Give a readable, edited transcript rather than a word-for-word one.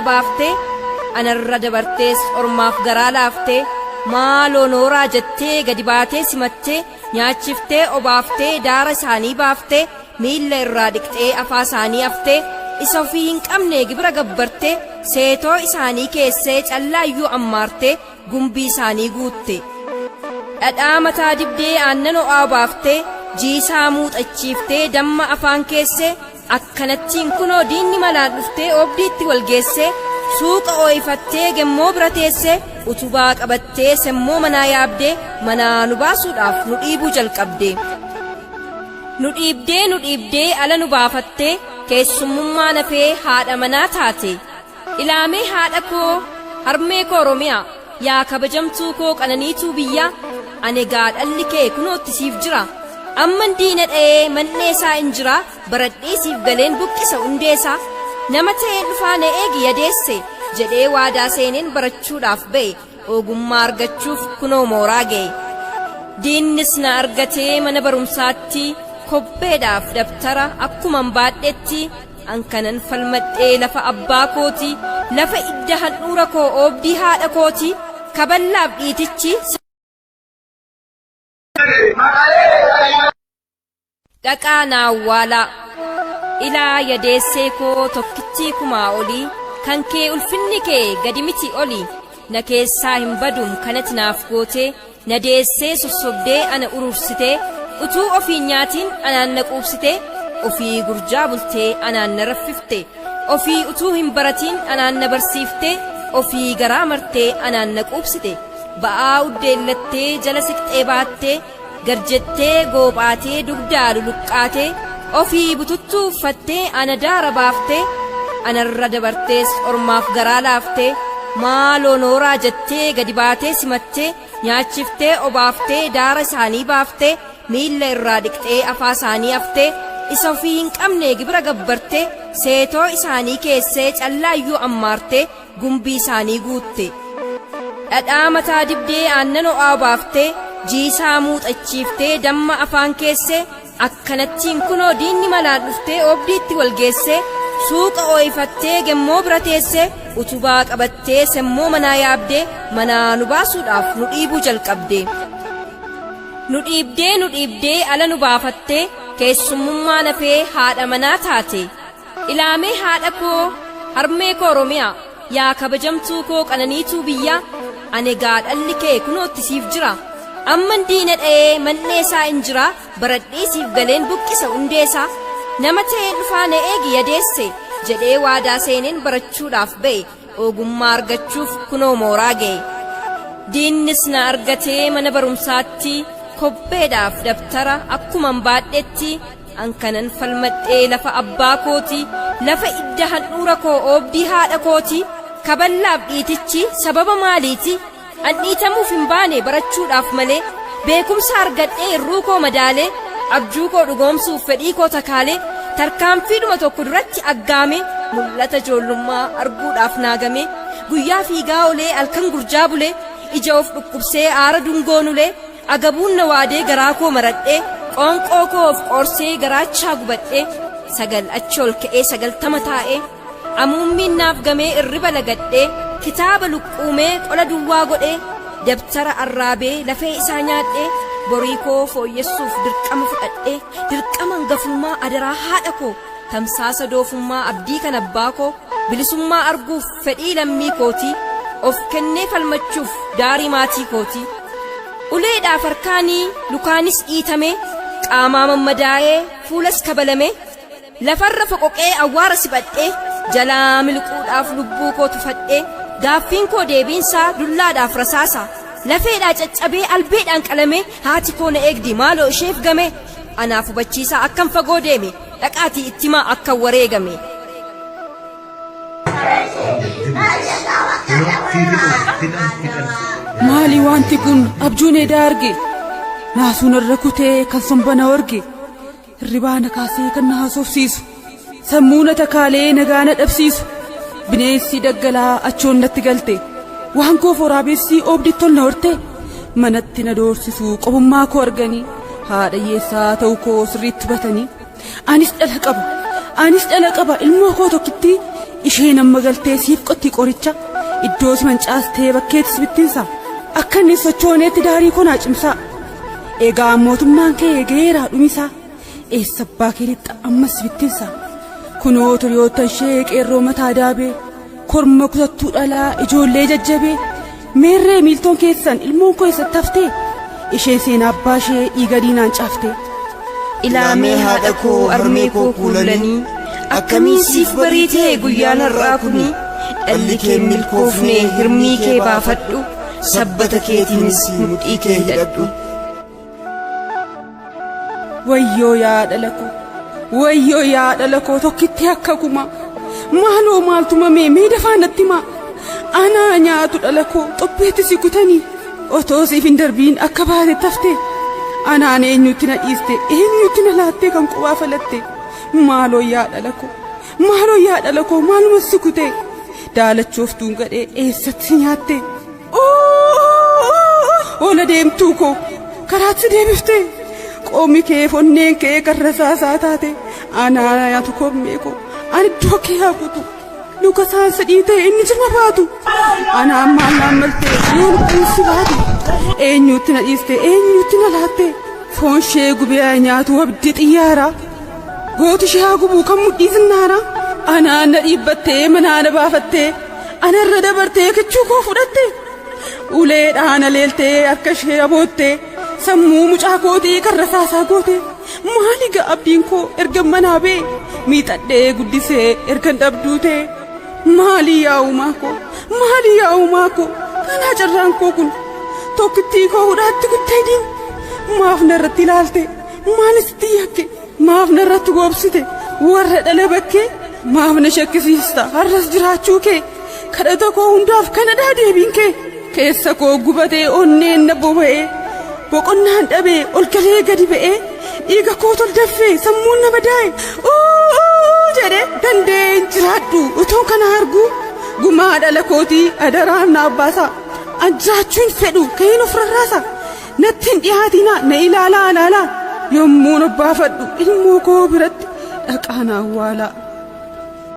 Baaftee anarra dabartees ormaaf garaa laaftee maaloo nooraa jettee gadi baatee simattee nyaachiftee obaaftee daara isaanii baaftee miilla irraa dhiqxee afaa isaanii haftee isa ofii hin qabne gibira gabbartee seetoo isaanii keessee callaayyuu ammaartee gumbii isaanii guutte. Dhadhaa mataa dibdee aannan ho'aa baaftee jiisaa muuxachiiftee damma afaan keessee akkanattiin kunoo diinni malaan dhuftee oobdiitti wal geessee suuqa ooyifattee gemmoo bira teessee utubaa qabattee semmoo manaa yaabdee manaa nu baasuudhaaf nu dhiibuu jalqabde. Nu dhiibdee nu dhiibdee ala nu baafattee keessummummaa nafee haadha manaa taate. Ilaamee haadha koo harmee koo Oromiyaa yaa kabajamtuu koo qananiituu biyyaa ani egaa dhalli kee kunootti siif jira. Amman diina dha'ee man'ee isaa hin jira baradhee siif galeen buqqisa hundeesaa. Nama ta'een dhufaa na eegi yadeesse jedhee waadaa seeneen barachuudhaaf ba'e ogummaa argachuuf kunoo mooraa ga'e. Diinnis na argatee mana barumsaatti kobbeedhaaf dabtara akkuman baadhetti an kanan falmadhee lafa abbaa kooti lafa idda handhuura koo oobdii haadha kooti kaballaaf dhiitichi dhaqaa na awwaalaa. Ilaa yadeessee koo tokkittii kumaa olii kan kee ulfinni kee gadi miti oli na keessaa hin baduum kanati naaf gootee na deessee sossobdee ana urursitee utuu ofii nyaatiin anaan na quubsitee ofii gurjaa bultee anaan na raffifte ofii utuu hin baratiin anaan na barsiiftee ofii garaa martee anaan na quubsite ba'aa uddeellattee jala siqxee baattee garjettee goophaatee dugdaa luluqqaatee ofii bututtuu uffattee ana daara baaftee anarra dabartees ormaaf garaa laaftee maaloo nooraa jettee gadi baatee simattee nyaachiftee obaaftee daara isaanii baaftee miilla irraa dhiqxee afaa isaanii haftee isa ofii hin qabne gibira gabbartee seetoo isaanii keessee callaayyuu ammaartee gumbii isaanii guutte. Dhadhaa mataa dibdee aannan ho'aa baaftee jiisaa muuxachiiftee damma afaan keessee akkanattiin kunoo diinni malaan dhuftee oobdiitti wal geessee suuqa ooyifattee gemmoo bira teessee utubaa qabattee semmoo manaa yaabdee manaa nu baasuudhaaf nu dhiibuu jalqabde. Nu dhiibdee nu dhiibdee ala nu baafattee keessummummaa nafee haadha manaa taate. Ilaamee haadha koo harmee koo Oromiyaa yaa kabajamtuu koo qananiituu biyyaa ani egaa dhalli kee kunootti siif jira. Amman diina dha'ee man'ee isaa hin jira baradhee siif galeen buqqisa hundeesaa. Nama ta'een dhufaa na eegi yadeesse jedhee waadaa seeneen barachuudhaaf ba'e ogummaa argachuuf kunoo mooraa ga'e. Diinnis na argatee mana barumsaatti kobbeedhaaf dabtara akkuman baadhetti an kanan falmadhee lafa abbaa kooti lafa idda handhuura koo oobdii haadha kooti kaballaaf dhiitichi sababa maaliiti an dhiitamuuf hin baane barachuudhaaf malee beekumsa argadhee irruu koo madaalee abjuu koo dhugoomsuuf fedhii koo takaalee tarkaanfiidhuma tokko duratti aggaame mul'ata ijoollummaa arguudhaaf naagame guyyaa fiigaa olee halkan gurjaa bulee ija of dhukkubsee aara dungoonulee agabuun na waadee garaa koo maradhee qoonqoo koo of qoorsee garaachaa gubadhee sagal achi ol ka'ee 90 taa'ee amuummiin naaf gamee irriba lagadhee kitaaba luqquumee qola duwwaa godhee dabtara arraabee lafee isaa nyaadhee borii koo fooyyessuuf dirqama fudhadhee dirqama hangafummaa adaraa haadha koo tamsaasa doofummaa abdii kan abbaa koo bilisummaa arguuf fedhii lammii kootii of kennee falmachuuf daarii maatii kootii. Uleedhaaf harkaanii lukaanis dhiitame qaamaa mammadaa'ee fuulas kabalame lafarra foqoqee awwaara sibadhee jalaa miliquudhaaf lubbuu koo tufadhee gaaffiin koo deebiinsaa dullaadhaaf rasaasa lafeedhaa caccabee albeedhaan qalame haati koo na eegdi maaloo isheef game anaaf hubachiisaa akkam fagoo deeme dhaqaatii ittimaa akkan wareegame. Maali wanti kun abjuun edaa arge naasuun irra kutee kan sombana orge hirribaa na kaasee kan na haasofsiisu sammuu na takaalee nagaa na dhabsiisu bineensi daggalaa achoon natti galte waan koof waraabessi oobditti ol na horte manatti na doorsisu qobummaa koo arganii haadha hiyyeessaa ta'uu koo sirriitti hubatanii anis dhala qaba anis dhala qaba ilmoo koo tokkittii Isheen amma galtee siif qotti qoricha. Iddoo si mancaastee bakkeettis bittinsa. Akka inni sochooneetti daarii konaa cimsaa. Egaa mootummaan kee ga'eeraa dhumisaa. Eessa abbaa kee lixxa ammas bittinsa. Kunoo turiyoota ishee qeerroo mataa daabee. Korma kutattuu dhalaa ijoollee jajjabee. Meerree miiltoon keessan ilmoon koo eessatti haftee? Isheen seenaa abbaa ishee dhiiga diinaan caaftee. Ilaamee haadha koo armee koo kuulanii akkamiin siif bariitee guyyaan har'aa kuni dhalli kee milkoofnee hirmii kee baafadhu sabbata keetiinis mudhii kee hidhadhu. Wayyoo yaa dhala koo, wayyoo yaa dhala koo tokkitti akka kumaa. Maaloo maaltu mamee mee dafaa natti himaa. Anaa nyaatu dhala koo xobbeetti si kutanii otoo siif hin darbiin akka baate taftee. Anaan eenyutti na dhiiste eenyutti na laattee kan qubaa falatte. Maaloo yaa dhala koo, maaloo yaa dhala koo maaluma si kutee. Daalachooftuun gadhee eessatti si nyaatte. Ola deemtuu koo karaatti deebiftee. Qoomi kee fonneen kee karra saasaa taate anaa nyaatu kormee koo ani iddoo kee haa kutu. Luka isaan sadii ta'e inni jirma baatu. Anaan maal naan maltee yoo lubbuun si baatu. Eenyutti na dhiiste eenyutti na laatte. Foon ishee gubee nyaatu abdii xiyyaara. Gooti ishee haa gubuu kan mudhii zinnaara. Anaan na dhiibbattee manaa na baafattee. Anarra dabartee kichuu koo fudhatte. Ulee dhaana leeltee akka ishee aboottee. Sammuu mucaa kootii karra saasaa goote. Maali ga'a abdiin koo erga manaa bee miixadhee guddisee ergan dhabduu ta'e. Maali yaa uumaa koo maali yaa uumaa koo kanaa carraan koo kun tokkittii koo hudhaatti kuttee diin maaf narratti ilaalte maalis itti yakke maaf narratti goobsite warra dhala bakkee maaf na shakkisiista har'as jiraachuu kee kadhata koo hundaaf kanadhaa deebiin kee keessa koo gubatee onneen na boba'ee boqonnaan dhabee ol galee gadi ba'ee dhiiga koo tol daffee sammuun na madaa'e jedhe dandeen jiraadhu utuu kana argu gumaa dhala kootii adaraan na abbaasaa an jiraachuun fedhu ka'een of rarraasa natti hin dhiyaatinaa na ilaalaa ilaalaa yommuun obbaafadhu ilmoo koo biratti dhaqaa na awwaalaa.